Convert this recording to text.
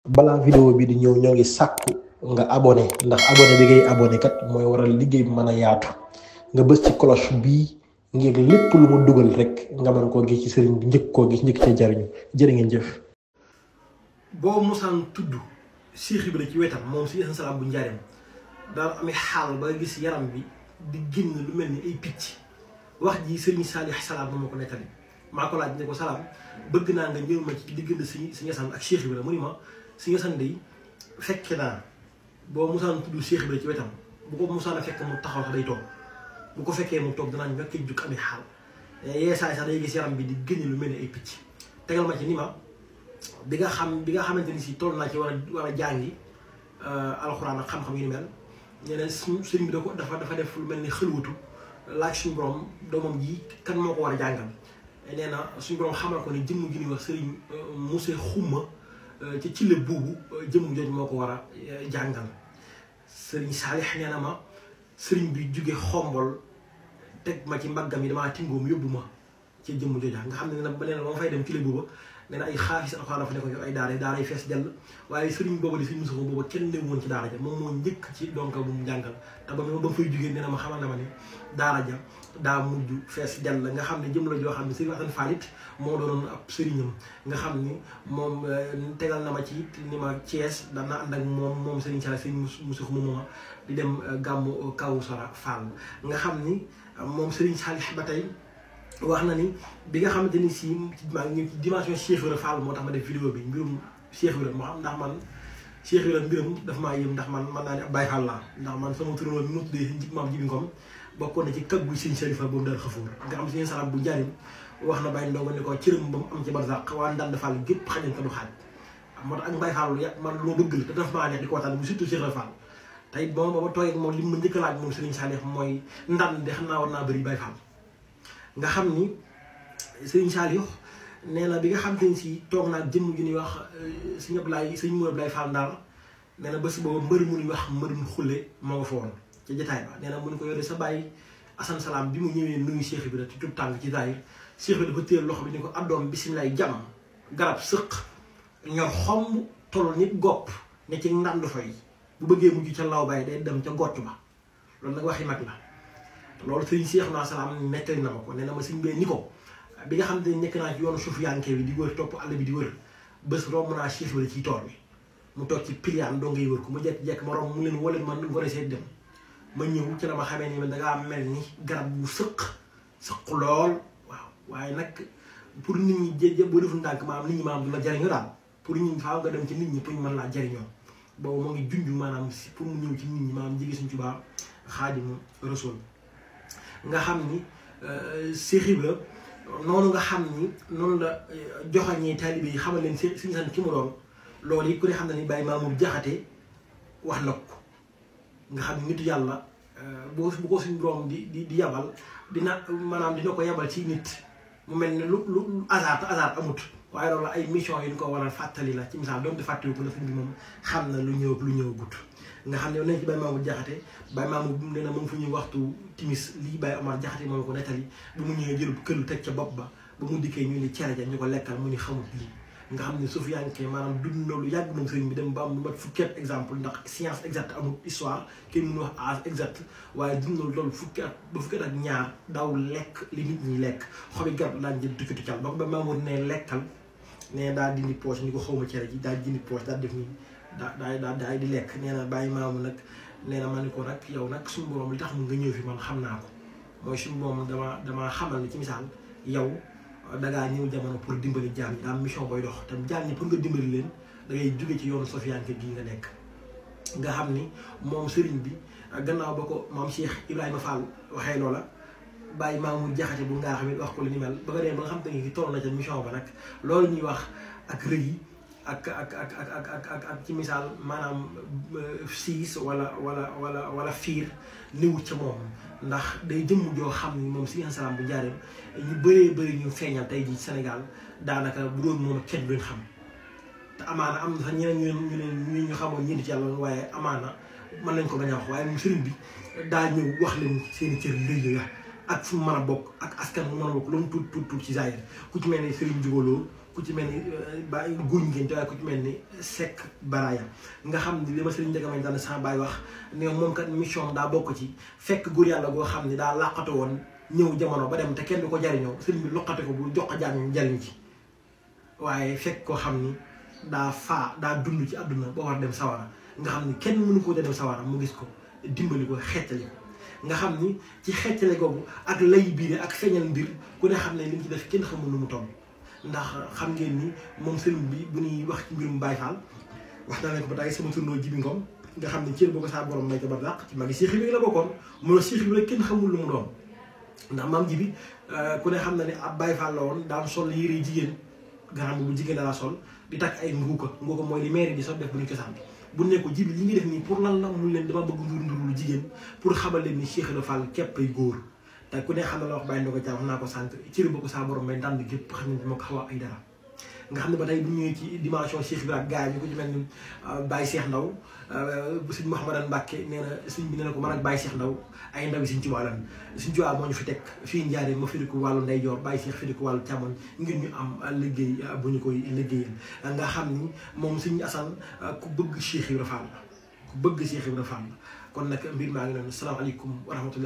balaa vidéo bi di ñëw ñoo ngi sàkku nga abonné ndax abonné bi ngay abonné kat mooy waral liggéey bi mën a yaatu nga bës ci cloche bii ngir lépp lu mu dugal rek nga mën koo gis ci sëriñ bi njëkk koo gis njëkk ca jariñu jërë ngeen jëf. boo musaan tudd Cheikh Ibra ci wetam moom si Yaasin Salaam bu njaareem daal amee xaal ba gis yaram bi di génn lu mel ni ay picc wax ji sëriñ Saalix Salaam moo ma ko nettali maa ko laaj ne ko Salaam bëgg naa nga ñëw ma ci diggante si Yaasin ak Cheikh Ibra mu ni ma si Yaasin day fekke naa boo musaan tudd Cheikh Ibra ci wetam bu ko musaan a fekk mu taxaw sax day toog bu ko fekkee mu toog danaa ñokkee jukk amee xaal yeesaay sax day gis yaram bi di génn lu mel ni ay picc tegal ma ci ni ma bi nga xamante ni si toll naa ci war a jàngi alxuraan ak xam-xam yu ni mel nee na sëriñ bi dafa def lu mel ni xëlwatu laaj suñu borom doomam ji kan moo ko war a jàngal nee na suñu borom xamal ko ne jëmm gi ñuy wax sëriñ Moussa Xumma ci cile buubu jëmm jooju moo ko war a jàngal sëriñ Saalix nee na ma sëriñ bi jóge xombol teg ma ci mbaggam yi damaa tingoom yóbbu ma ci jëmm jooja nga xam ne nee na ba ma fay dem cile buuba nee na ay xaafis alxuraan dafa nekkoon ay daara yi fees dell waaye sëriñ booba di sëriñ Moussa Xumma booba kenn newu woon ci daara ja moom moo njëkk ci donc bu mu jàngal te ba mu fay jógee nee na ma xamal na ma ne daara ja daa mujj fees dell nga xam ne jëm la joo xam ne sëriñ Asan Falit moo doonoon ab sëriñam nga xam ni moom tegal na ma ci ni ma Thiès daan na ànd ak moom sëriñ Sall sëriñ Moussa Xumma mooma di dem gàmmu kaw Sara Fall nga xam ni moom sëriñ Sall ba tey wax na ni bi nga xamante ni si maa ngi ci dimension Cheikh Ibra Fall moo tax ma def vidéo bi mbirum Cheikh Ibra moo xam ndax man Cheikh Ibra mbiram dafa maa yëm ndax man naa ne ab Baye Fall laa ndax man sama turandoo bi ma tuddee si njëkk maam Jibi Ngom bokkoon na ci kag bu Sëriñ Salifa boobu daal xafoor nga xam si Yaasin Salaam bu njaarim wax na Baye Ndongo ne ko cërëm ba mu am ci barzaq waa Ndande Fall gépp xañañ ko du xaaj moo tax ak Baye Fall man lu ma bëgg la te dafa maa neex di ko waxtaan bu surtout Cheikh Ibra Fall tey ba ma toogee ak moom li ma njëkk a laaj moom Sëriñ Saliou mooy Ndande xam naa war naa bëri Baye Fall nga xam ni Sëriñ Saliou nee na bi nga xam te ni si toog naa jëmm gi ñuy wax sëñ Ablaye sëñ Mourou Ablaye Fall Ndar nee na bés boobu mbër mu ñuy wax mbërum xulle moo nga fa woon ca jotaay ba nee na mu ne ko yore sa bàyyi Asan Salaam bi mu ñëwee nuyu Cheikh Ibra ci tub tànk ci zaahir Cheikh Ibra dafa téye loxo bi ni ko addoom bisimilaay jàmm garab sëq ñor xomb toll nit gopp ne ci ndànd fay bu bëggee mujj ca law bay day dem ca gott ba loolu nag waxi mag la loolu sëriñ Cheikh naa Salaam nettali na ma ko nee na ma sëñ bee ni ko bi nga xam ne nekk naa ci yoonu suuf yanke bi di wër topp àll bi di wër bés romb naa Cheikh Ibra ciy tool bi mu toog ci piliyaan doo ngay wër ko mu jekk-jekk ma romb mu leen wala man ngore seet dem ma ñëw ci la ma xamee ni man dangaa mel ni garab bu sëq lool waaw waaye nag pour nit ñi jë boo deful ndànk maanaam nit ñi maanaam du la jariñoo daal pour nit ñi faaw nga dem ci nit ñi pour ñu mën laa jariñoo boobu moo ngi junj maanaam si pour mu ñëw ci nit ñi maanaam jege suñ Tuubaa Xaadimu Rasuul nga xam ni Cheikh Ibra noonu nga xam ni noonu la joxañee taalibe yi xamal leen Sëriñ Yaasin ki mu doon loolu yi ku ne xam na ni Baye Mamour Jaxate wax na ko nga xam ni nitu yàlla bu ko suñu borom di yabal dina maanaam dina ko yabal ci nit mu mel ni lu hasard amut waaye loolu ay mission yi ñu ko war a fàttali la ci misaal doon di fàttali ko la sëñ bi moom xam na lu ñëw gut nga xam ne nañ ci Baye Mamour Jaxate Baye Mamour nee na moom fu ñuy waxtu timis lii Baye Omar Jaxate moom ko nettali bu mu ñëwee jël këll teg ca bopp ba mu dikkee ñu ni cere ja ñu ko lekkal mu ni xamut lii nga xam ne suuf yanke maanaam dund na lu yàgg moom sëriñ bi dem ba am lu mat fukki at exemple ndax science exacte amul histoire kenn mënu wax âge exact waaye dund na loolu fukki at ba fukki at ak ñaar daaw lekk li nit ñi lekk xobi garab daan jël tukki tuccal ba ko Baye Mamour ne lekkal ne daa dindi poche ni ko xawma cere ji daa dindi poche daa def nii daa di lekk nee na Baye Mamour nag nee na ma ni ko nag yow nag suñu borom li tax mu nga ñëw fi man xam naa ko mooy suñu borom dama xamal ni ci misaal yow dangaa ñëw jamono pour dimbali jaam ñi daa am mission booy dox te jaam ñi pour nga dimbali leen da ngay jóge ci yoonu sofiyanke gii nga nekk nga xam ni moom sëriñ bi gannaaw ba ko maam Cheikh Ibrahima Fall waxee loola Baye Mamour Jaxate bu ngaa xam it wax ko li ni mel ba nga dee ba nga xam te ngi toll na ca mission ba nag loolu ñuy wax ak rëy ak ci misaal maanaam siis wala fiir niwut ca moom ndax day jëmm joo xam ni moom Sëriñ Salaam bu njaareem ñu bëri ñu feeñal tey jii Sénégal daanaka bu doon moom kenn du leen xam te amaana am na sax ñeneen ñu xamoon ñeenti ci yàlla waaye amaana mën nañ ko bañ a wax waaye moom sëriñ bi daa ñëw wax leen seen i cër rëy ak fu mu mën a bokk ak askan mu mën a bokk loolu tuut ci zaahir ku ci mel ne Sëriñ Jugaloo ku ci mel ni ba guñ ngeen te waaye ku ci mel ni Seck Baraya nga xam ni li ma sëriñ Ndiaga Magne daan sama baay wax ne moom kat mission daa bokk ci fekk góor yàlla goo xam ni daa làqatu woon ñëw jamono ba dem te kenn du ko jariñoo sëriñ bi loqate ko bu jox ko jàng jariñ ci waaye fekk koo xam ni daa dund ci àdduna ba war dem sawara nga xam ni kenn mënu ko dem sawara mu gis ko dimbali ko xettali ko nga xam ni ci xettale googu ak lay biire ak feeñal mbir ku ne xam ne li mu ci def kenn xamul nu mu toll ndax xam ngeen ni moom sëriñ bi bu ñuy wax ci mbirum Baye Fall wax naa leen ko ba tey sama turndoo Jibi Ngom nga xam ne cër boo ko saa borom may ko ba dàq ci magi Cheikh Ibra la bokkoon mu ne Cheikh Ibra kenn xamul lu mu doon ndax maam Jibi ku ne xam na ne ab Baye Fall la woon daan sol yére jigéen garam bu jigéen la sol di takk ay nguuka mooy li maire di sol def bu ñu cosaan bu ne ko Jibi li ngi def nii pour lan la mun leen dama bëgg ndur lu jigéen pour xamal leen ni Cheikh Ibra Fall képp ay góor te ku ne xam ne la wax bàyyi na ko ca wax naa ko sant cër boo ko saa borom may ndànd gépp xam ne moo ko xaw ay dara nga xam ne ba tey bu ñëwee ci dimension Cheikh Ibra ak gars yi ko ci mel ni Baye Cheikh Ndaw sëñ Mouhamadane Mbacke nee na sëñ bi nee na ko man ak Baye Cheikh Ndaw ay ndaw yi sëñ Tuubaa lan sëñ Tuubaa moo ñu fi teg fii Njaare ma fi ko wàllu ndeyjoor Baye Cheikh fi ko wàllu càmmoñ ngir ñu am liggéey bu ñu koy liggéeyal nga xam ni moom sëñ Assane ku bëgg Cheikh Ibra Fall la ku bëgg Cheikh Ibra Fall la kon nag mbir maa ngi noonu salaamaaleykum wa rahmatulah